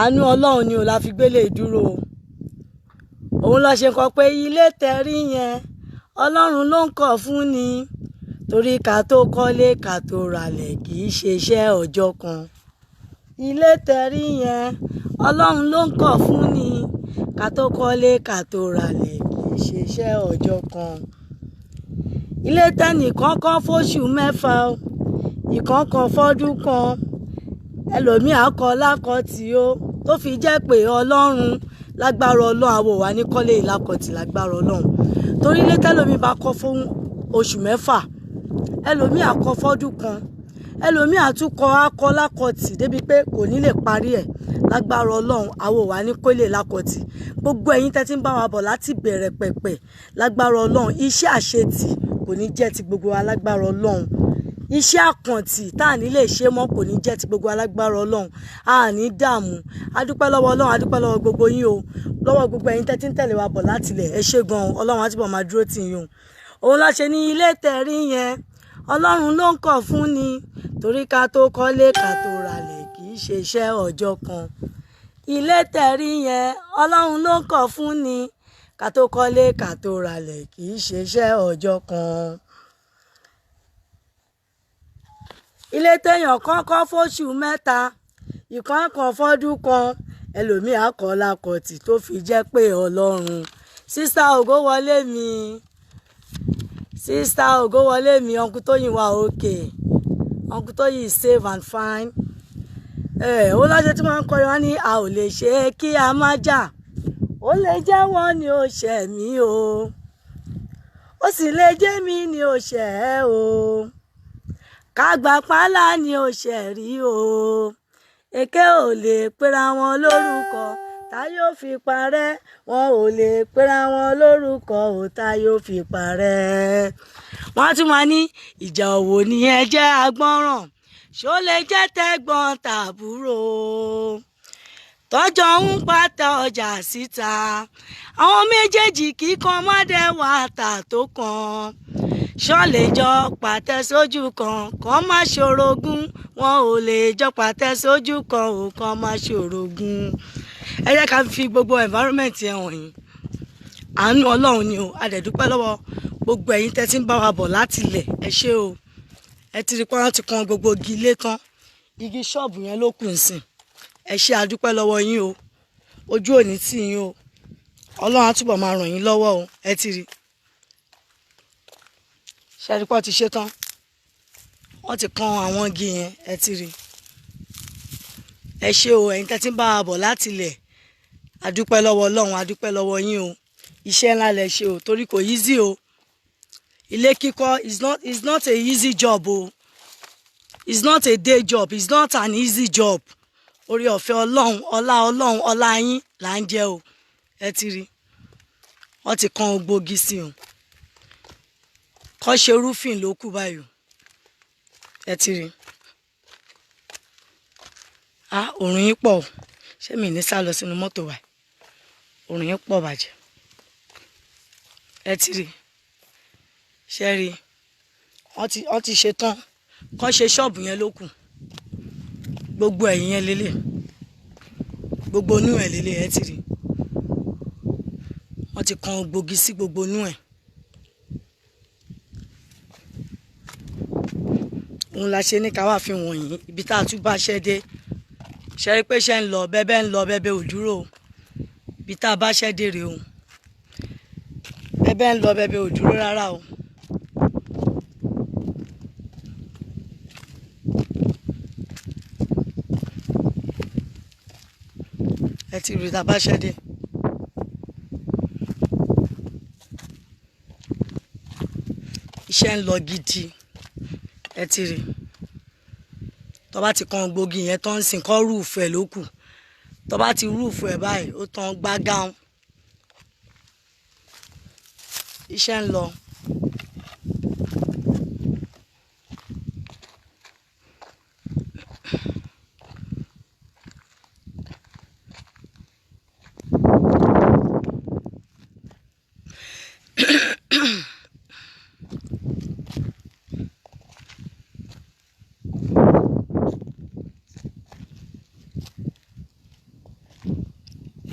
Àánú Ọlọ́run ni ò la fi gbélé dúró o. Òun lọ ṣe kọ pé ilé tẹ̀rí yẹn Ọlọ́run ló ń kọ́ fún ni, torí ká tó kọ́lé ká tó ralẹ̀ kì í ṣe iṣẹ́ ọjọ́ kan. Ilé tẹ̀rí yẹn Ọlọ́run ló ń kọ́ fún ni, ká tó kọ́lé ká tó ralẹ̀ kì í ṣe iṣẹ́ ọjọ́ kan. Ilé tẹ́nìkan kọ́ fóṣù mẹ́fà o, ìkan kan fọ́dún kan, ẹlòmíì á kọ́ lákọ̀tì o, tó fi jẹ́ pé Ọlọ́run lágbára Ọlọ́run àwọ̀ wà ní kọ́lé ìlàkọ̀tì lágbára Ọlọ́run. Torí ilé tẹ́lòmíì bá kọ́ fún oṣù mẹ́fà, ẹlòmíì á kọ́ fọ́dún kan, ẹlòmíì á tún kọ́ á kọ́ lákọ̀tì débi pé kò ní lè parí ẹ̀. Lágbára Ọlọ́run àwọ̀ wà ní kọ́lé lákọ̀tì. Gbogbo ẹ̀yin tẹ́ ti ń bá wa bọ̀ láti bẹ̀rẹ̀ pẹ̀pẹ̀ lágbára Ọlọ́run, iṣẹ́ àṣetì kò ní jẹ́ ti gbogbo wa lágbára Ọlọ́run. Iṣẹ́ àkàntì tá à ní lè ṣe mọ́ kò ní jẹ́ ti gbogbo alágbára Ọlọ́run. A ní dààmú. A dúpẹ́ lọ́wọ́ Ọlọ́run, a dúpẹ́ lọ́wọ́ gbogbo yín o, lọ́wọ́ gbogbo ẹ̀yin tẹ́ ti ń tẹ̀lé wa bọ̀ láti ilẹ̀. Ẹ ṣé gan-an, Ọlọ́run á túbọ̀ máa dúró tì yín o. Òun ló ṣe ní ilé tẹ̀rí yẹn Ọlọ́run ló ń kọ́ fún ni, torí ká tó kọ́lé ká tó ralẹ̀ kì í ṣe iṣẹ́ ọjọ́ kan. Ilé tẹ̀rí yẹn Ọlọ́run ló ń kọ́ fún ni, ká tó kọ́lé ká tó ralẹ̀ kì í ṣe iṣẹ́ ọjọ́ kan. Ilé téèyàn kan kọ́ fóṣù mẹ́ta, ìkan kan fọ́dún kan, ẹlòmíì á kọ́ lákọ̀tì tó fi jẹ́ pé Ọlọ́run. Sísá Ògówọlé mi, Sísá Ògówọlé mi, Uncle Tóyìn wà òkè. Uncle Tóyìn is safe and fine. Ó lọ́jọ́ tí wọ́n ń kọrin wọn ní a ò lè ṣe é kí a má jà. Ó lè jẹ́ wọ́n ni ó ṣẹ̀ mí o, ó sì lè jẹ́ mi ni ó ṣẹ̀ ẹ́ o. Kágbà pálá ni ó ṣẹ̀ rí o. Èké ò lè pera wọn lórúkọ tá yóò fi parẹ́. Wọn ò lè pera wọn lórúkọ ò tá yóò fi parẹ́. Wọ́n tún máa ní ìjà òwò ni ẹ jẹ́ agbọ́ràn, ṣó lè jẹ́ tẹ̀gbọ́n tàbúrò tọ́jọ́ ń pàtẹ ọjà síta. Àwọn méjèèjì kíkan mọ́dẹ̀ wà tà tó kan, ṣọ́ lè jọ pàtẹ sójú kan kàn má ṣorogún. Wọn ò lè jọ pàtẹ sójú kan ò kàn má ṣorogún. Ẹ jẹ́ ká fi gbogbo environment yẹn wọ̀nyí. Àánú Ọlọ́run ni o. A dẹ̀ dúpẹ́ lọ́wọ́ gbogbo ẹ̀yin tẹ́ ti ń bá wa bọ̀ láti ilẹ̀. Ẹ ṣé o. Ẹ ti rí pé wọ́n ti kan gbogbo igi ilé tán. Igi ṣọ́ọ̀bù yẹn ló kù nsìn. Ẹ ṣé, a dúpẹ́ lọ́wọ́ yín o. Ojú ò ní tì yín o. Ọlọ́run á túbọ̀ máa ràn yín lọ́wọ́ o. Ẹ ti rí. Ṣé ẹ rí pé wọ́n ti ṣe tán? Wọ́n ti kan àwọn igi yẹn. Ẹ ti rí. Ẹ ṣé o, ẹ̀yin tẹ́ ti ń bá wa bọ̀ láti ilẹ̀. A dúpẹ́ lọ́wọ́ Ọlọ́run, a dúpẹ́ lọ́wọ́ yín o. Iṣẹ́ ńlá lẹ ṣe o, torí kò easy o. Ilé kíkọ́ is not a easy job o. It's not a day job. It's not an easy job. Orí ọ̀fẹ́ Ọlọ́run, ọlá Ọlọ́run, ọlá yín là ń jẹ o. Ẹ ti rí. Wọ́n ti kan gbogbo igi sí o. Kọ́ ṣe roofing ló kù báyìí o. Ẹ ti rí. Ah, òrùn yín pọ̀ o. Ṣé mi ní sá lọ sínú mọ́tò wa? Òrùn yín pọ̀ bàjẹ́. Ẹ ti rí. Ṣé rí? Wọ́n ti ṣe tán. Kọ́ ṣe ṣọ́ọ̀bù yẹn ló kù. Gbogbo ẹ̀yìn yẹn lélẹ̀. Gbogbo inú ẹ̀ lélẹ̀. Ẹ ti rí. Wọ́n ti kan gbòógì sí gbogbo inú ẹ̀. Òun la ṣe ní ká wá fi wọ̀nyí ibi tá a tún bá ṣẹ́ dé. Ṣe rí pé ṣe ń lọ bẹ́bẹ́, ń lọ bẹ́bẹ́ ò dúró o. Ibi tá a bá ṣẹ́ dé rèé o. Bẹ́bẹ́ ń lọ bẹ́bẹ́ ò dúró rárá o. Ẹ ti rí tá a bá ṣẹ́ dé. Iṣẹ́ ń lọ gidi. Ẹ ti rí. Tó bá ti kan gbòógì yẹn tó ń sìn, kọ́ roof ẹ̀ ló kù. Tó bá ti roof ẹ̀ báyìí, ó tán gbágán. Iṣẹ́ ń lọ.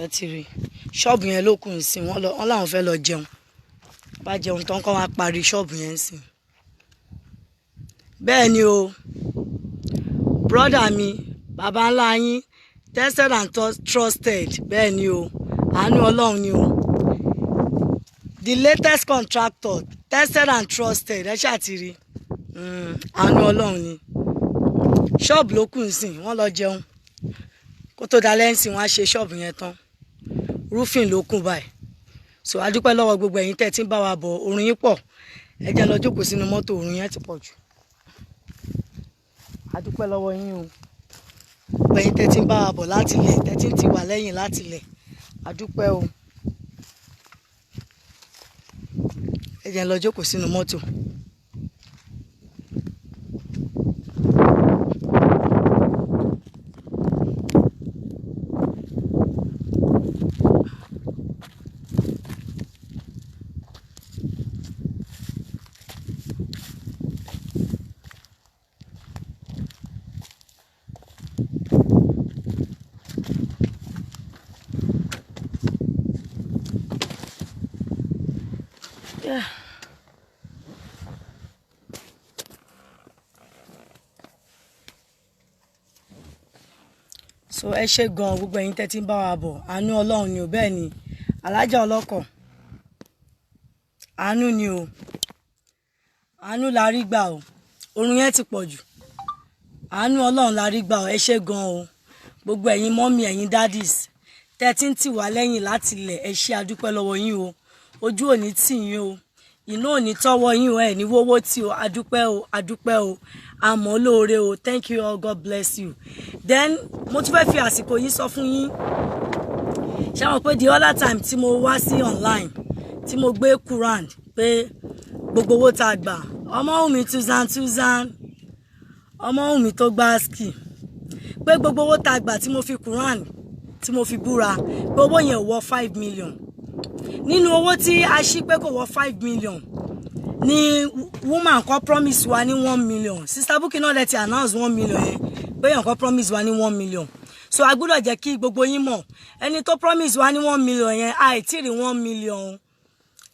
Ẹ ti rí ṣọ́ọ̀bù yẹn ló kù nsìn. Wọ́n lọ, wọ́n làwọn fẹ́ lọ jẹun. Bá jẹun tán, kọ́ wá parí ṣọ́ọ̀bù yẹn nsìn. Bẹ́ẹ̀ ni o, brother mi, bàbá ńlá yín, tested and trusted. Bẹ́ẹ̀ ni o, àánú Ọlọ́run ni o. The latest contractor, tested and trusted. Ẹ ṣáà ti rí, àánú Ọlọ́run ni. Ṣọ́ọ̀bù ló kù nsìn. Wọ́n lọ jẹun, kó tó dalẹ́ nsìn, wọ́n á ṣe ṣọ́ọ̀bù yẹn tán. Roofing ló kù báyìí. So a dúpẹ́ lọ́wọ́ gbogbo ẹ̀yin tẹ́ ẹ ti ń bá wa bọ̀. Oorun yín pọ̀. Ẹ jẹ́ lọ jókòó sínú mọ́tò, oorun yẹn ti pọ̀ jù. A dúpẹ́ lọ́wọ́ yín o, gbogbo ẹ̀yin tẹ́ ti ń bá wa bọ̀ láti ilẹ̀, tẹ́ ti ń tì wá lẹ́yìn láti ilẹ̀. A dúpẹ́ o. Ẹ jẹ́ lọ jókòó sínú mọ́tò. Yeah. So ẹ ṣé gan, gbogbo ẹ̀yin tẹ́ ti ń bá wa bọ̀. Àánú Ọlọ́run ni o. Bẹ́ẹ̀ ni, alájà ọlọ́kọ̀, àánú ni o, àánú la rí gbà o. Oorun yẹn ti pọ̀ jù. Àánú Ọlọ́run la rí gbà o. Ẹ ṣé gan o, gbogbo ẹ̀yin mummy, ẹ̀yin daddies tẹ́ ti ń tì wá lẹ́yìn láti ilẹ̀. Ẹ ṣé, adúpẹ́ lọ́wọ́ yín o. Ojú ò ní tì yín o, iná ò ní tọ́wọ́ yín o, ẹ̀ ní wówó tí o. Adúpẹ́ o, adúpẹ́ o, àmọ́ lóore o. Thank you all, God bless you. Then mo tún fẹ́ fi àsìkò yìí sọ fún yín. Ṣé àwọn pé the other time tí mo wá sí online, tí mo gbé Quran pé gbogbo owó tá a gbà, ọmọ mi tuzan tuzan, ọmọ mi tó gbá ski, pé gbogbo owó tá a gbà, tí mo fi Quran, tí mo fi búra pé owó yẹn ò wọ 5 million. Nínú owó tí a ṣí pé kò wọ 5 million ni woman kan promise wa ní 1 million. Sister Bukky náà lẹ ti announce 1 million yẹn, pé èèyàn kan promise wa ní 1 million. So a gbọ́dọ̀ jẹ́ kí gbogbo yín mọ̀, ẹni tó promise wa ní 1 million yẹn, àìtí rí 1 million,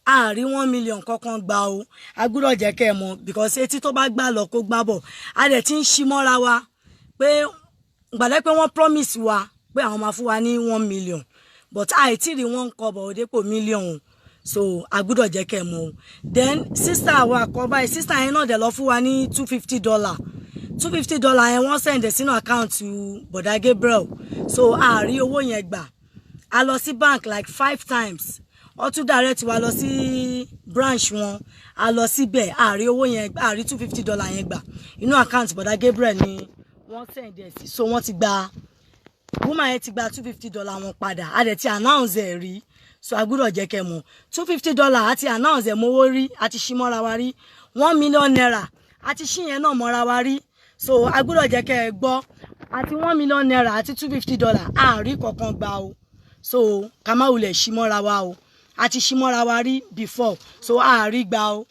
a rí 1 million kankan gbà o. A gbọ́dọ̀ jẹ́ kẹ́ ẹ mọ̀, because etí tó bá gbà lọ, kó gbà bọ̀. A dẹ̀ ti ń ṣí mọ́ra wa pé gbàdẹ́ pé wọ́n promise wa pé àwọn máa fún wa ní 1 million, but àìtí rí one kọ́bọ̀ òdepò million o. So a gbọ́dọ̀ jẹ́ kẹ́ ẹ mọ̀ o. Then sister wa kọ́ báyìí, sister yẹn náà dẹ̀ lọ fún wa ní $250. $250 yẹn, wọ́n send ẹ̀ sínú account bọ̀dá Gabriel. So a rí owó yẹn gbà. A lọ sí bank like five times. Wọ́n tún direct wa lọ sí branch wọn. A lọ síbẹ̀, a rí owó yẹn, a rí $250 yẹn gbà. Inú account bọ̀dá Gabriel ni wọ́n send ẹ̀ sí. So wọ́n ti gba, woman yẹn ti gba $250 wọn padà. A dẹ̀ ti announce ẹ̀ rí, so a gbọ́dọ̀ jẹ́ kẹ́ mọ̀. $250, a ti announce ẹ̀ mọ́wó rí, a ti ṣí mọ́ra wa rí. ₦1 million, a ti ṣí yẹn náà mọ́ra wa rí. So a gbọ́dọ̀ jẹ́ kẹ́ ẹ gbọ́, àti ₦1 million àti $250, a rí kankan gbà o. So ká má wulẹ̀ ṣí mọ́ra wa o. A ti ṣí mọ́ra wa rí before, so a rí gbà o.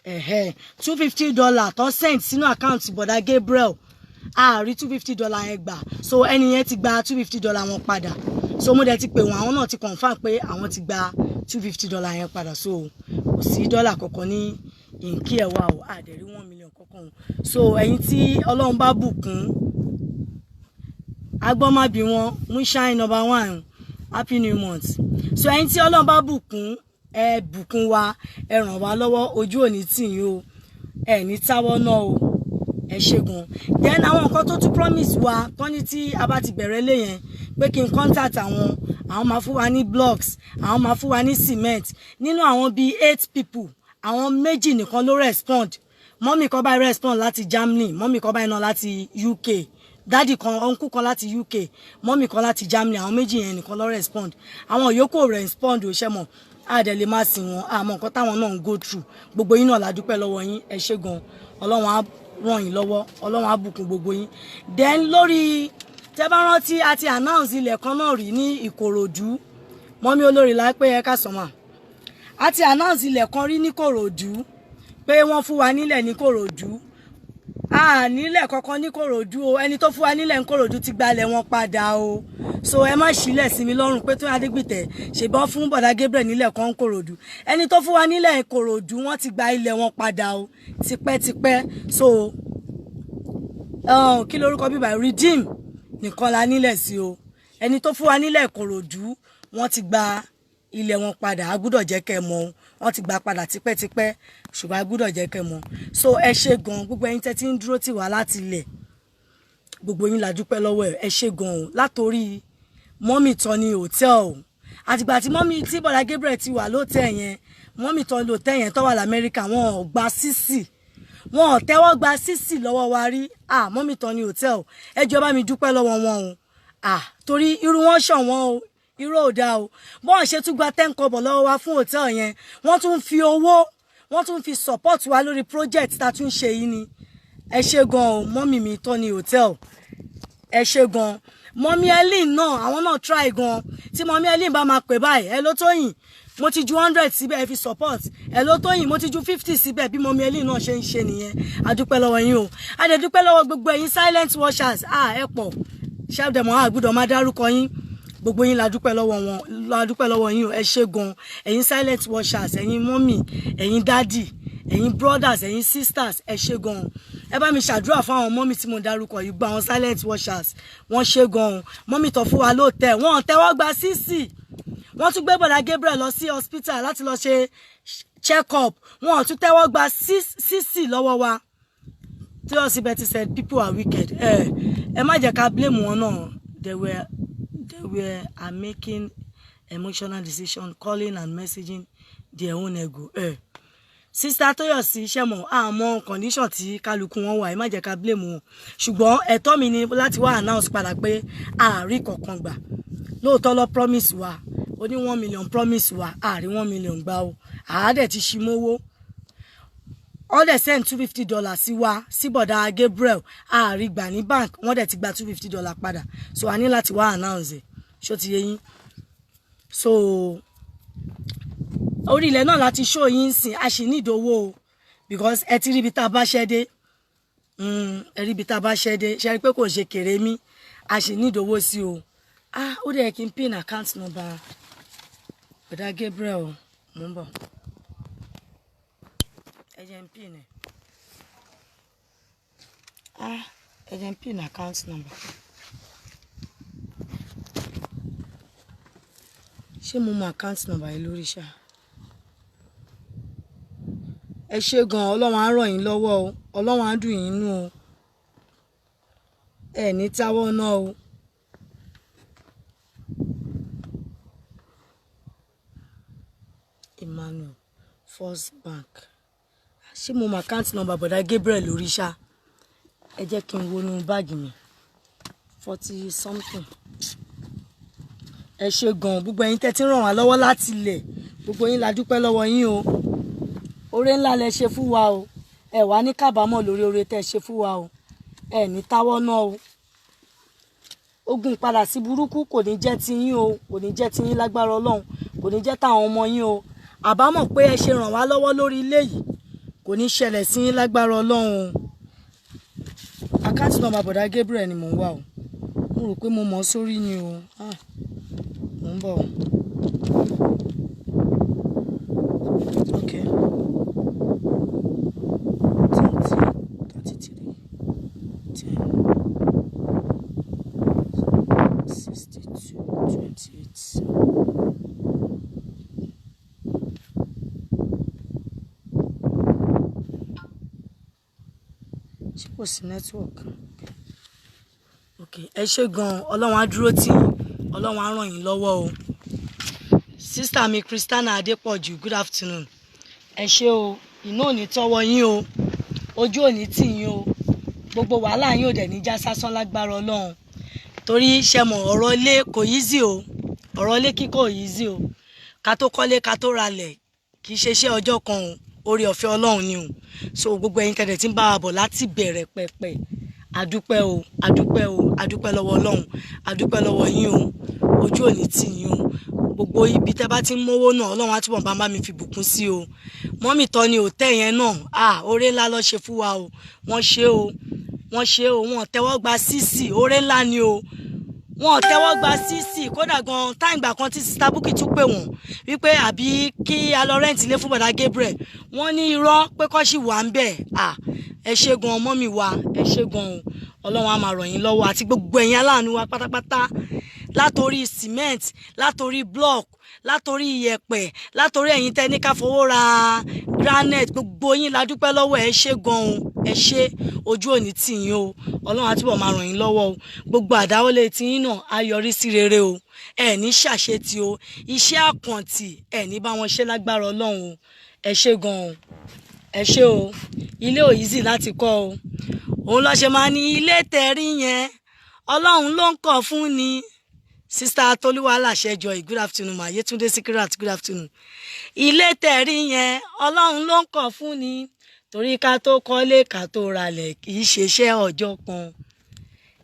$250 tó send sínú account bọ̀dá Gabriel, a rí $250 yẹn gbà. So ẹni yẹn ti gba $250 wọn padà. So mo dẹ̀ ti pè wọ́n, àwọn náà ti confirm pé àwọn ti gba $250 yẹn padà. So kò sí dọ́là kankan ní ìǹkí ẹ̀ wá o. A dẹ̀ rí 1 million kankan o. So ẹ̀yin tí Ọlọ́run bá bùkún, agbọ́mábí wọn moonshine number one, happy new month. So ẹ̀yin tí Ọlọ́run bá bùkún, ẹ bùkún wa, ẹ ràn wá lọ́wọ́. Ojú òní tì yín o, ẹ ní táwọ́ náà o. Ẹ ṣé gan. Then àwọn nǹkan tó tún promise wa tán ní, tí a bá ti bẹ̀rẹ̀ lé yẹn, pé kí n contact àwọn, àwọn máa fún wa ní blocks, àwọn máa fún wa ní cement. Nínú àwọn bíi eight people, àwọn méjì nìkan ló respond. Mummy kan báyìí respond láti Germany, mummy kan báyìí náà láti UK, daddy kan, uncle kan láti UK, mummy kan láti Germany. Àwọn méjì yẹn nìkan ló respond, àwọn yòókù ò respond ò. Ṣe mọ̀, a dẹ̀ lè máa sìn wọ́n, àmọ́ nǹkan táwọn náà ń go through. Gbogbo yín náà la dúpẹ́ lọ́wọ́ yín. Ẹ ṣé gan. Ọlọ́run á ràn yín lọ́wọ́, Ọlọ́run á bùkún gbogbo yín. Then lórí, tẹ́ bá rántí, a ti announce ilẹ̀ kan náà rí ní Ìkòròdú. Mummy olórí láìpẹ́, ẹ ká sọ̀mà. A ti announce ilẹ̀ kan rí ní Kòròdú pé wọ́n fún wa nílẹ̀ ní Kòròdú. A nílẹ̀ kankan ní Kòròdú o. Ẹni tó fún wa nílẹ̀ ní Kòròdú ti gbalẹ̀ wọn padà o. So ẹ má sílẹ̀ sí mi lọ́rùn pé Tóyìn Adégbìtẹ́ ṣèbọn fún bọ̀dá Gabriel nílẹ̀ kan Kòròdú. Ẹni tó fún wa nílẹ̀ Kòròdú, wọ́n ti gba ilẹ̀ wọn padà o, tipẹ́tipẹ́. So kí lorúkọ bíbá? Redeem nìkan la nílẹ̀ sí o. Ẹni tó fún wa nílẹ̀ Kòròdú, wọ́n ti gba ilẹ̀ wọn padà. A gbúdọ̀ jẹ́ kẹ́ mọ̀, wọ́n ti gba padà tipẹ́tipẹ́, ṣùgbọ́n a gbúdọ̀ jẹ́ kẹ́ mọ̀. So ẹ ṣe gan, gbogbo ẹ̀yin tẹ́ ti ń dúró tì wá láti ilẹ̀, gbogbo yín la dúpẹ́ lọ́wọ́ ẹ̀. Ẹ ṣe gan o. Látòrí mummy tán ní hotel, àtìgbà tí mummy tí bọ̀dá Gabriel ti wà lótẹ̀ yẹn, mummy tán lótẹ̀ yẹn tó wà l'Amẹ́ríkà, wọn ò gba sísì, wọn ò tẹ́wọ́ gba sísì lọ́wọ́ wa rí. Ah, mummy tán ní hotel, ẹ jọ̀ọ́, bá mi dúpẹ́ lọ́wọ́ wọn o. Ah, torí irú wọn ṣọ̀wọ́n o, irú ò dáa o. Bọ́n ṣe tún gba 10 kọ́bọ̀ lọ́wọ́ wa fún hotel yẹn, wọ́n tún fi owó, wọ́n tún fi support wa lórí project tá a tún ṣe yìí ni. Ẹ ṣe gan o, mummy mi tán ní hotel, ẹ ṣe gan. Mummy Ellen náà, àwọn náà try gan. Tí mummy Ellen bá máa pè báyìí, "Ẹ ló Tóyìn, mo ti ju 100 síbẹ̀, ẹ fi support. Ẹ ló Tóyìn, mo ti ju 50 síbẹ̀." Bí mummy Ellen náà ṣe ń ṣe nìyẹn. A dúpẹ́ lọ́wọ́ yín o. A dẹ̀ dúpẹ́ lọ́wọ́ gbogbo ẹ̀yin silent watchers. Ah, ẹ pọ̀ ṣẹ́ẹ̀dẹ̀mọ́, àgbùdọ̀ máa dárúkọ yín. Gbogbo yín la dúpẹ́ lọ́wọ́ wọn, la dúpẹ́ lọ́wọ́ yín o. Ẹ ṣé gan, ẹ̀yin silent watchers, ẹ̀yin mummy, ẹ̀yin daddy, ẹ̀yin brothers, ẹ̀yin sisters, ẹ ṣé gan. Ẹ bá mi ṣàdúrà fún àwọn mummy tí mo dárúkọ yìí, gbọ́ àwọn silent watchers, wọ́n ṣé gan. Mummy tó fún wa lóòtẹ́, wọ́n tẹ́wọ́ gba sísì. Wọ́n tún gbé bọ̀dà Gabriel lọ sí hospital láti lọ ṣe check up, wọ́n tún tẹ́wọ́ gba sísì lọ́wọ́ wa. Tí wọ́n sì bẹ́ẹ̀ ti said people are wicked. Ẹ má jẹ́ ká blame wọn náà. They were are making emotional decision, calling and messaging their own ego. Sister Tóyọ̀sí, iṣẹ́ mọ̀ àmọ́ condition tí kálukú wọn wà, ẹ má jẹ́ ká blame wọn. Ṣùgbọ́n ẹ̀tọ́ mi ni láti wá announce padà pé ààrí kankan gbà. Lóòótọ́ lọ promise wa, ó ní 1 million promise wa, ààrí 1 million gbà o. Àádẹ́ ti ṣí mówó, wọ́n dẹ̀ send $250 sí wa, sí bọ̀dá Gabriel, ààrí gbà ní bank. Wọ́n dẹ̀ ti gba $250 padà. So a ní láti wá announce ẹ̀. Ṣó ti yé yín? So orí ilẹ̀ náà láti ṣó yín sìn. A sì ní ìdówó o, because ẹ ti rí ibi tá a bá ṣẹ́ dé. Ẹ rí ibi tá a bá ṣẹ́ dé, ṣe rí pé kò ṣe kéré mí. A sì ní ìdówó sí o. Ah, ó dẹ̀ kí n pin account number bọ̀dá Gabriel. Mò ń bọ̀, ẹ jẹ́ n pin ẹ̀. Ah, ẹ jẹ́ n pin account number. Ṣé mo mọ account number yìí lórí ṣá? Ẹ ṣé gan. Ọlọ́run á ràn yín lọ́wọ́ o, Ọlọ́run á dùn yín nú o. Ẹ ní táwọ́ náà o. Emmanuel, First Bank. Ṣé mo mọ account number bọ̀dá Gabriel lórí ṣá? Ẹ jẹ́ kí n wọnú báàgì mi. 40 something. Ẹ ṣé gan, gbogbo ẹ̀yin tẹ́ ti ń ràn wá lọ́wọ́ láti ilẹ̀, gbogbo yín la dúpẹ́ lọ́wọ́ yín o. Oore ńlá lẹ ṣe fún wa o. Ẹ wá ní kábàámọ̀ lórí oore tẹ́ ṣe fún wa o. Ẹ ní táwọ́ náà o. Ogun padà sí burúkú kò ní jẹ́ tiyín o, kò ní jẹ́ tiyín lágbára Ọlọ́run, kò ní jẹ́ táwọn ọmọ yín o. Àbámọ̀ pé ẹ ṣe ràn wá lọ́wọ́ lórí ilé yìí kò ní ṣẹlẹ̀ sí yín lágbára Ọlọ́run o. Account number bọ̀dá Gabriel ni mò ń wá o. Mo rò pé mo mọ̀ ọ́ sórí ni o. Ah, mò ń bọ̀. Okay, 20 33 10 62 28. Ṣé kò sí network? Ok, ẹ ṣé gan. Ọlọ́run á dúró tì yín, Ọlọ́run á ràn yín lọ́wọ́ o. Sister mi Christiana Adépọ̀jù, good afternoon. Ẹ ṣé o. Iná ò ní tọ́wọ́ yín o, ojú ò ní tì yín o. Gbogbo wàhálà yín ò dẹ̀ ní já sásán lágbára Ọlọ́run. Torí ṣe mọ̀, ọ̀rọ̀ ilé kò easy o, ọ̀rọ̀ ilé kíkọ́ ò easy o. Ká tó kọ́lé, ká tó ralẹ̀, kì í ṣe iṣẹ́ ọjọ́ kan o. Oore ọ̀fẹ́ Ọlọ́run ni o. So gbogbo ẹ̀yin tẹ̀lé tí ń bá wa bọ̀ láti bẹ̀rẹ̀ pẹ̀pẹ̀, àdúpẹ́ o, àdúpẹ́ o, àdúpẹ́ lọ́wọ́ Ọlọ́run, àdúpẹ́ lọ́wọ́ yín o. Ojú ò ní tì yín o. Gbogbo ibi tẹ́ bá ti ń mówó náà, Ọlọ́run á túbọ̀ bá mi fi bùkún sí o. Mummy tọ́ ni hotel yẹn náà. Ah, oore ńlá ló ṣe fún wa o. Wọ́n ṣe o, wọ́n ṣe o. Wọ́n tẹ́wọ́ gba sísì, oore ńlá ni o. Wọn ò tẹ́wọ́ gba sísì. Kódà gan, táìgbà kan tí Sister Bukky tún pè wọ́n wípé àbí kí a lọ rent ilé fún bàdá Gabriel, wọ́n ní irọ́, pé kọ́ sì wà ń bẹ̀. À, ẹ ṣé gan, mummy wa, ẹ ṣé gan o. Ọlọ́run á máa ràn yín lọ́wọ́, àti gbogbo ẹ̀yin aláàánú wa pátápátá, látòrí cement, látòrí block, látòrí iyẹ̀pẹ̀, látòrí ẹ̀yin tẹ́ ní ká fowó ra granite, gbogbo yín la dúpẹ́ lọ́wọ́. Ẹ ṣé gan o, ẹ ṣé. Ojú òní tì yín o. Ọlọ́run á túbọ̀ máa ràn yín lọ́wọ́ o. Gbogbo àdáwọ́lé tiyín náà á yọrí sí rere o. Ẹ ní ṣàṣetì o. Iṣẹ́ àkàntì, ẹ ní bá wọn ṣe lágbára Ọlọ́run o. Ẹ ṣé gan o, ẹ ṣé o. Ilé ò easy láti kọ́ o. Òun ló ṣe máa ní ilé tẹ̀rí yẹn, Ọlọ́run ló ń kọ́ fún ni. Sister Tolúwa Láṣẹjọ, good afternoon ma. Yétúndé Síkírát, good afternoon. Ilé tẹ̀rí yẹn, Ọlọ́run ló ń kọ́ fún ni, torí ká tó kọ́lé, ká tó ralẹ̀, kì í ṣeṣẹ́ ọjọ́ kan.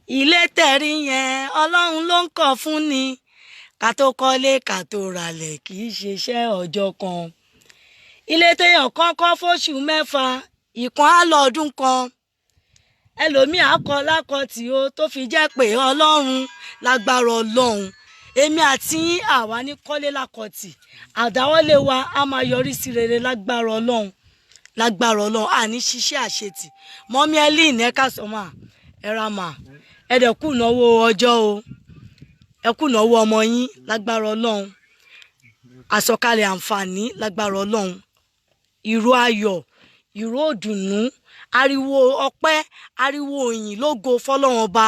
Ilé tẹ̀rí yẹn, Ọlọ́run ló ń kọ́ fún ni. Ká tó kọ́lé, ká tó ralẹ̀, kì í ṣeṣẹ́ ọjọ́ kan. Ilé téèyàn kọ́kọ́ fóṣù 6, ìkan á lọ ọdún kan, ẹlòmíì á kọ lákọtì o, tó fi jẹ́ pé Ọlọ́run, lágbára Ọlọ́run, èmi àti yín, àwa ní kọ́lé lákọtì. Àdáwọ́lé wa á máa yọrí sí rere lágbára Ọlọ́run, lágbára Ọlọ́run. Àní ṣiṣẹ́ àṣetì. Mummy Ẹ́lín, ẹ káàsán mà, ẹ ra mà, ẹ dẹ̀ kú ìnáwó ọjọ́ o. Ẹ kú ìnáwó ọmọ yín. Lágbára Ọlọ́run, àsọkalẹ̀ àǹfààní lágbára Ọlọ́run, ìró ayọ̀, ìró òdùnnú, ariwo ọpẹ́, ariwo òyìn lógo fọlọ́run Ọba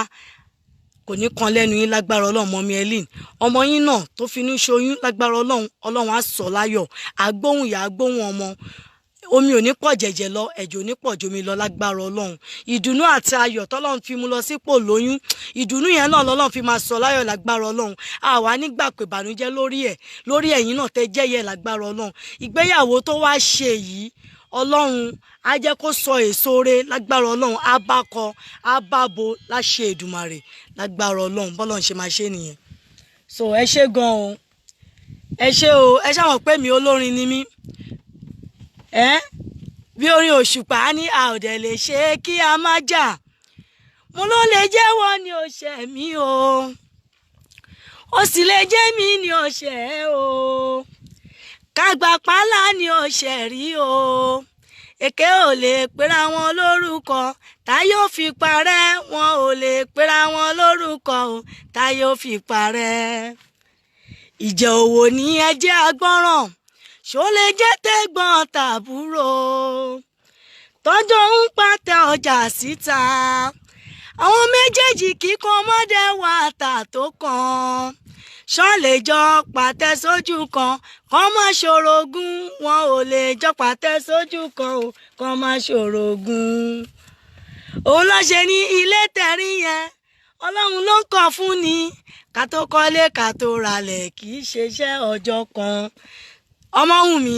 kò ní kan lẹ́nu yín lágbára Ọlọ́run. Mummy Ẹ́lín, ọmọ yín náà tó finú ṣoyún, lágbára Ọlọ́run, Ọlọ́run á sọ láyọ̀. Àgbóhùn ìyá, àgbóhùn ọmọ, omi ò ní pọ̀ jẹ̀jẹ̀ lọ, ẹ̀jẹ̀ ò ní pọ̀ jomi lọ lágbára Ọlọ́run. Ìdùnnú àti ayọ̀ tọ́lọ́run fi mú lọ sípò lóyún, ìdùnnú yẹn náà lọ́lọ́run fi máa sọ láyọ̀ lágbára Ọlọ́run. Àwa nígbà pé ìbànújẹ́ lórí ẹ̀, lórí ẹ̀yin náà tẹ́ jẹ́yẹ lágbára Ọlọ́run. Ìgbéyàwó tó wá ṣe yìí, Ọlọ́run á jẹ́ kó sọ èso re lágbára Ọlọ́run. Á bá kọ, á bá bo láṣẹ Èdùmàrè lágbára Ọlọ́run. Bọ́lọ́run ṣe máa ṣe nìyẹn. So ẹ ṣé gan o, ẹ ṣé o. Ẹ ṣàmọ̀ pé mi olórin ni mí ẹ. Bí orin Òṣùpá ní, a ò dẹ̀ lè ṣe é kí a má jà. Mo ló lè jẹ́wọ́ ni ó ṣẹ̀ mí o, ó sì lè jẹ́ mi ni ó ṣẹ̀ o. Kágbà pálá ni ó ṣẹ̀ rí o. Èké ò lè pera wọn lórúkọ tá yóò fi parẹ́. Wọn ò lè pera wọn lórúkọ o tá yóò fi parẹ́. Ìjẹ́ òwò ní ẹjẹ́ agbọ́ràn, ṣó lè jẹ́ tẹ́gbọ́n tàbúrò tọ́jọ́ ń pàtẹ ọjà síta? Àwọn méjèèjì kíkan mọ́dẹ wà tà tó kàn, ṣán lè jọ pàtẹ sójú kan kán má ṣorogún? Wọn ò lè jọ pàtẹ sójú kan o, kán má ṣorogún. Òun ló ṣe ní ilé tẹ̀rí yẹn, Ọlọ́run ló ń kọ́ fún ni. Ká tó kọ́lé, ká tó ralẹ̀, kì í ṣeṣẹ́ ọjọ́ kan. Ọmọ́wùnmí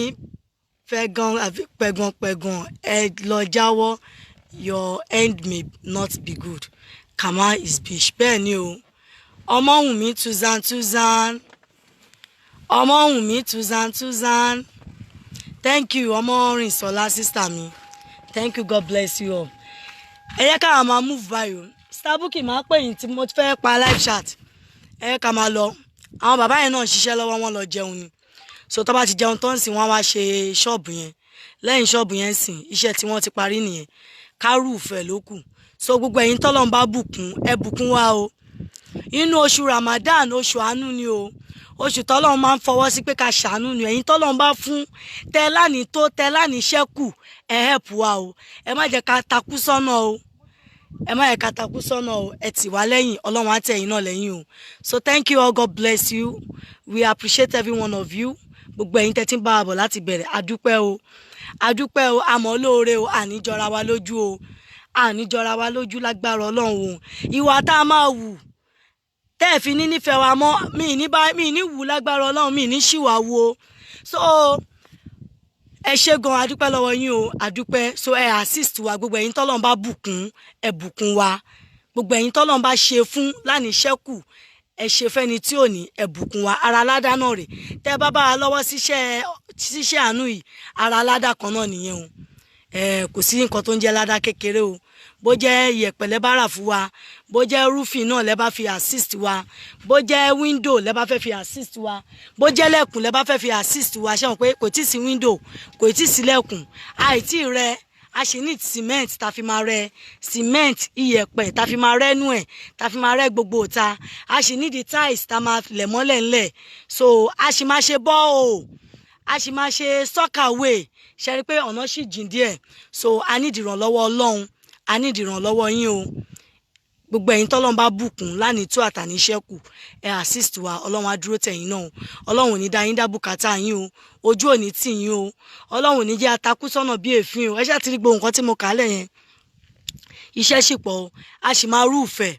fẹ̀gàn àbí pẹ̀gàn pẹ̀gàn, ẹ lọ jáwọ́. Your end may not be good. Karma is bitch. Bẹ́ẹ̀ ni o. Ọmọ́wùnmí tuzan tuzan, Ọmọ́wùnmí tuzan tuzan, thank you. Ọmọrìnsọ́lá, sister mi, thank you. God bless you all. Ẹ yẹ ká máa move báyìí o. Starbuki máa pè yín tí mo fẹ́ pa live chat. Ẹ yẹ ká máa lọ. Àwọn bàbá yẹn náà ń ṣiṣẹ́ lọ́wọ́, wọn lọ jẹun ni. So tó bá ti jẹun tó ń sìn, wọ́n wá ṣe ṣọ́ọ̀bù yẹn. Lẹ́yìn ṣọ́ọ̀bù yẹn sìn, iṣẹ́ tí wọ́n ti parí nìyẹn, kárùfẹ̀ ló kù. So gbogbo ẹ̀yin tọ́lọ́run bá bùkún, ẹ bùkún wá o. Inú oṣù Ramadan, oṣù àánú ni o, oṣù tọ́lọ́run máa ń fọwọ́ sí pé ká ṣàánú ni. Ẹ̀yin tọ́lọ́run bá fún tẹ lánìí tó tẹ lánìí ṣẹ́kù, ẹ help wa o. Ẹ má jẹ́ ká takú sọ́nà o, ẹ má jẹ́ ká takú sọ́nà o. Ẹ tì wá lẹ́yìn, Ọlọ́run á tẹ̀ yín náà lẹ́yìn o. So thank you all. God bless you. We appreciate every one of you. Gbogbo ẹ̀yin tẹ́ tí ń bá wa bọ̀ láti bẹ̀rẹ̀, adúpẹ́ o, adúpẹ́ o. Àmọ́ lóore o. Àníjọra wa lójú o, àníjọra wa lójú lágbára Ọlọ́run o. Ìwà tá a máa wù tẹ́ ẹ̀ fi ní nífẹ̀ẹ́ wa mọ́, mi ní bá mi ní wù lágbára Ọlọ́run, mi ní ṣìwà wo. So ẹ ṣé gan, adúpẹ́ lọ́wọ́ yín o, adúpẹ́. So ẹ assist wa. Gbogbo ẹ̀yin tọ́lọ́run bá bùkún, ẹ bùkún wa. Gbogbo ẹ̀yin tọ́lọ́run bá ṣe fún lánìí ṣẹ́kù. Ẹ ṣe fẹ́ni tí ò ní, ẹ bùkún wa. Ara aládá náà rè. Tẹ́ bá bá wa lọ́wọ́ síṣẹ́ àánú yìí, ara aládá kan náà nìyẹn o. Ẹ kò sí nǹkan tó ń jẹ́ ládá kékeré o. Bó jẹ́ iyẹ̀pẹ̀ lẹ́ bá rà fún wa, bó jẹ́ roofing náà lẹ́ bá fi assist wa, bó jẹ́ window lẹ́ bá fẹ́ fi assist wa, bó jẹ́ lẹ̀kùn lẹ́ bá fẹ́ fi assist wa. Ṣé wọn pé kò tí ì sí window, kò tí ì sí lẹ̀kùn, àìtí rẹ. A ṣì ní cement tá fi máa rẹ, cement, iyẹ̀pẹ̀ tá fi máa rẹ́nu ẹ̀, tá fi máa rẹ́ gbogbo ìta. A ṣì ní di tiles tá máa lẹ̀ mọ́lẹ̀ ńlẹ̀. So a ṣì máa ṣe borehole, a sì máa ṣe soakaway. Ṣe rí i pé ọ̀nà sì jìn díẹ̀? So a ní ìdìrànlọ́wọ́ Ọlọ́run, a ní ìdìrànlọ́wọ́ yín o. Gbogbo ẹ̀yin tọ́lọ́run bá bùkún lánìí tó àtàníṣẹ́kù, ẹ assist wa. Ọlọ́run á dúró tẹ̀yìn náà o. Ọlọ́run ò ní dá yín dá bùkátà yín o. Ojú ò ní tì yín o. Ọlọ́run ò ní jẹ́ atakú sọ́nà bí èéfín o. Ẹ ṣáà ti rí gbogbo nǹkan tí mo kà á lẹ̀ yẹn. Iṣẹ́ sì pọ̀ o. A sì máa roof ẹ̀,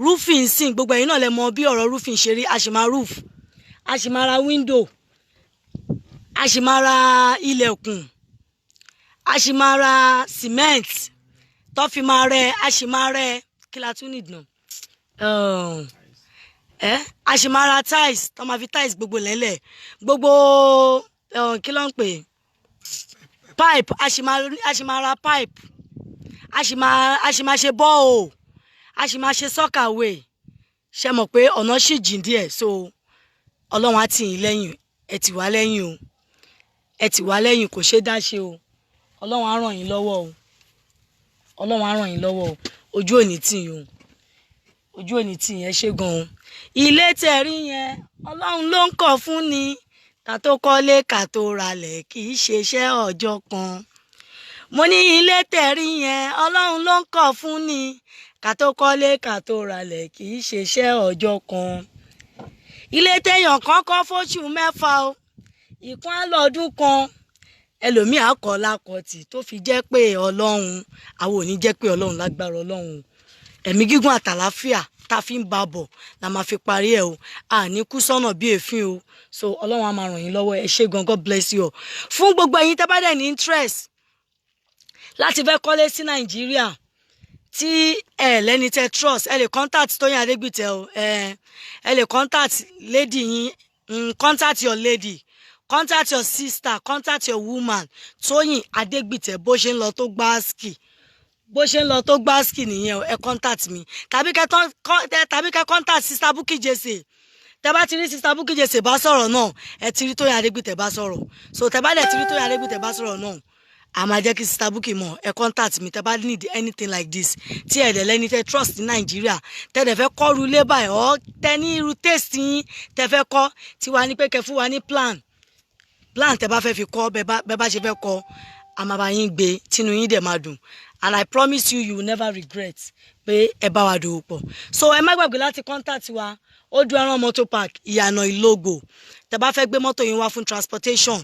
roofing sìn. Gbogbo ẹ̀yin náà lẹ mọ bí ọ̀rọ̀ roofing ṣe rí. A sì máa roof, a sì máa ra window, a sì máa ra ilẹ̀kùn, a sì máa ra cement tó fi máa rẹ, a sì máa rẹ. Kí la tún need náà? Ẹ a sì máa ra tiles tó máa fi tiles gbogbo lẹ́lẹ̀, gbogbo kí ló ń pè, pipe. A sì máa ra pipe, a sì máa ṣe borehole, a sì máa ṣe soakaway. Ṣe mọ̀ pé ọ̀nà sì jìn díẹ̀? So Ọlọ́run á tì yín lẹ́yìn. Ẹ tì wá lẹ́yìn o, ẹ tì wá lẹ́yìn. Kò ṣeé dá ṣe o. Ọlọ́run á ràn yín lọ́wọ́ o. Ọlọ́run á ràn yín lọ́wọ́ o. Ojú ò ní tì yín o, ojú ò ní tì yín. Ẹ ṣé gan-an. Ilé tẹ̀ rí yẹn, Ọlọ́run ló ń kọ́ fún ni. Ká tó kọ́lé, ká tó ralẹ̀, kì í ṣe iṣẹ́ ọjọ́ kan. Mo ní ilé tẹ̀ rí yẹn, Ọlọ́run ló ń kọ́ fún ni. Ká tó kọ́lé, ká tó ralẹ̀, kì í ṣe iṣẹ́ ọjọ́ kan. Ilé téèyàn kan kọ́ fóṣù 6 o, ìkan á lọ́dún kan, ẹlòmíì á kọ́ lákọ̀tì tó fi jẹ́ pé Ọlọ́run. Àwọn ò ní jẹ́ pé Ọlọ́run, lágbára Ọlọ́run, ẹ̀mí gígùn àtàláfíà tá a fi ń ba bọ̀ la máa fi parí ẹ̀ o. Àní kú sọ́nà bí èéfín o. So Ọlọ́run á máa ràn yín lọ́wọ́. Ẹ ṣé gan. God bless you all. Fún gbogbo ẹ̀yin tẹ́ bá dẹ̀ ní interest láti fẹ́ kọ́lé sí Nàìjíríà, tí ẹ lẹ́ni tẹ́ trust, ẹ lè contact Tóyìn Adégbìtẹ́ o. Ẹ lè contact lady yín, contact your lady, contact your sister, contact your woman, Tóyìn Adégbìtẹ́. Bó ṣe ń lọ tó gbáàsì, bó ṣe ń lọ tó gbáàsì nìyẹn o. Ẹ contact mi tàbí kẹ́ contact Sister Bukky Jesse. Tẹ́ bá ti rí Sister Bukky Jesse bá sọ̀rọ̀ náà, ẹ ti rí Tóyìn Adégbìtẹ́ bá sọ̀rọ̀. So tẹ́ bá dẹ̀ ti rí Tóyìn Adégbìtẹ́ bá sọ̀rọ̀ náà, a máa jẹ́ kí Sister Bukky mọ̀. Ẹ contact mi tẹ́ bá need anything like this, tí ẹ dẹ̀ lẹ́ni tẹ́ trust ní Nàìjíríà, tẹ́ dẹ̀ fẹ́ kọ́ ru ilé báyìí, ọ́ tẹ́ ní irú taste yín tẹ́ fẹ́ kọ́. Tiwa ní pé kẹ́ fún wa ní plan tẹ́ bá fẹ́ fi kọ́. Bẹ́ẹ̀ bá ṣe fẹ́ kọ́, a máa bá yín gbé, tínú yín dẹ̀ máa dùn. And I promise you, you will never regret pé ẹ bá wa dòwò pọ̀. So ẹ má gbàgbé láti contact wa, Odò Ẹran Motor Park, Ìyànà Ìlógbò. Tẹ́ bá fẹ́ gbé mọ́tò yín wá fún transportation,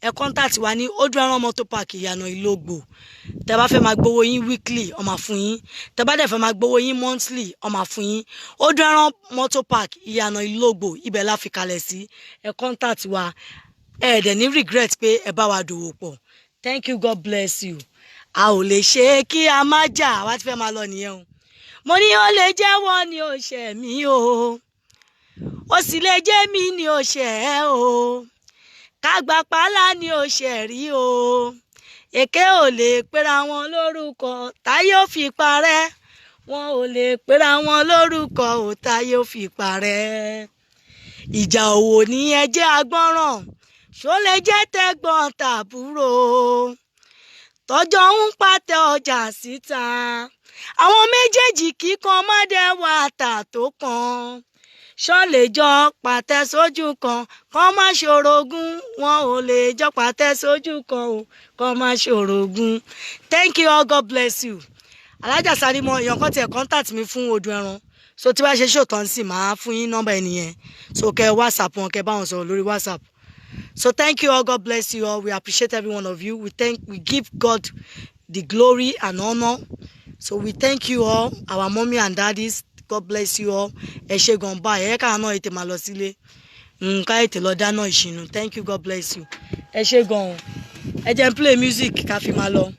ẹ contact wa ní Odò Ẹran Motor Park, Ìyànà Ìlógbò. Tẹ́ bá fẹ́ máa gbowó yín weekly, ó máa fún yín. Tẹ́ bá dẹ̀ fẹ́ máa gbowó yín monthly, ó máa fún yín. Odò Ẹran Motor Park, Ìyànà Ìlógbò, ibẹ̀ la fi kalẹ̀ sí. Ẹ contact wa, ẹ dẹ̀ ní regret pé ẹ bá wa dòwò pọ̀. Thank you, God bless you. A ò lè ṣe é kí a má jà. Wá ti fẹ́ máa lọ nìyẹn o. Mo ní ó lè jẹ́wọ́ ni ó ṣẹ̀ mí o, ó sì lè jẹ́ mi ni ó ṣẹ̀ ẹ́ o. Kágbá pálá ni ó ṣẹ̀ rí o. Èké ò lè pera wọn lórúkọ táyé ò fi parẹ́. Wọn ò lè pera wọn lórúkọ ò táyé ò fi parẹ́. Ìjà òwò ní ẹjẹ́ agbọ́ràn. Ṣó lè jẹ́ tẹ̀gbọ́n tàbúrò tọjọ́ ń pàtẹ ọjà síta? Àwọn méjèèjì kíkan mọ́dẹ wà tà tó kan, ṣọ́ lè jọ pàtẹ sójú kan kán má ṣorogún? Wọn ò lè jọ pàtẹ sójú kan o, kán má ṣorogún. Thank you all, God bless you. Alájà Sáré-mọ èèyàn kan tiẹ̀ contact mi fún odò ẹran. So tí wàá ṣe ṣòtọ́ ń sì máa fún yín nọ́mbà ẹnìyẹn, so kẹ́ WhatsApp wọn, kẹ́ bá wọn sọ̀rọ̀ lórí WhatsApp. So thank you all, God bless you all. We appreciate every one of you. We give God the glory and honor. So we thank you all, our mommy and daddies. God bless you all. Ẹ ṣé gan. Báyìí, ẹ káà náà ètè máa lọ sílé, nǹkan ètè lọ dáná ìṣìnú. Thank you, God bless you. Ẹ ṣé gan o. Ẹ jẹ́ n play music ká fi máa lọ.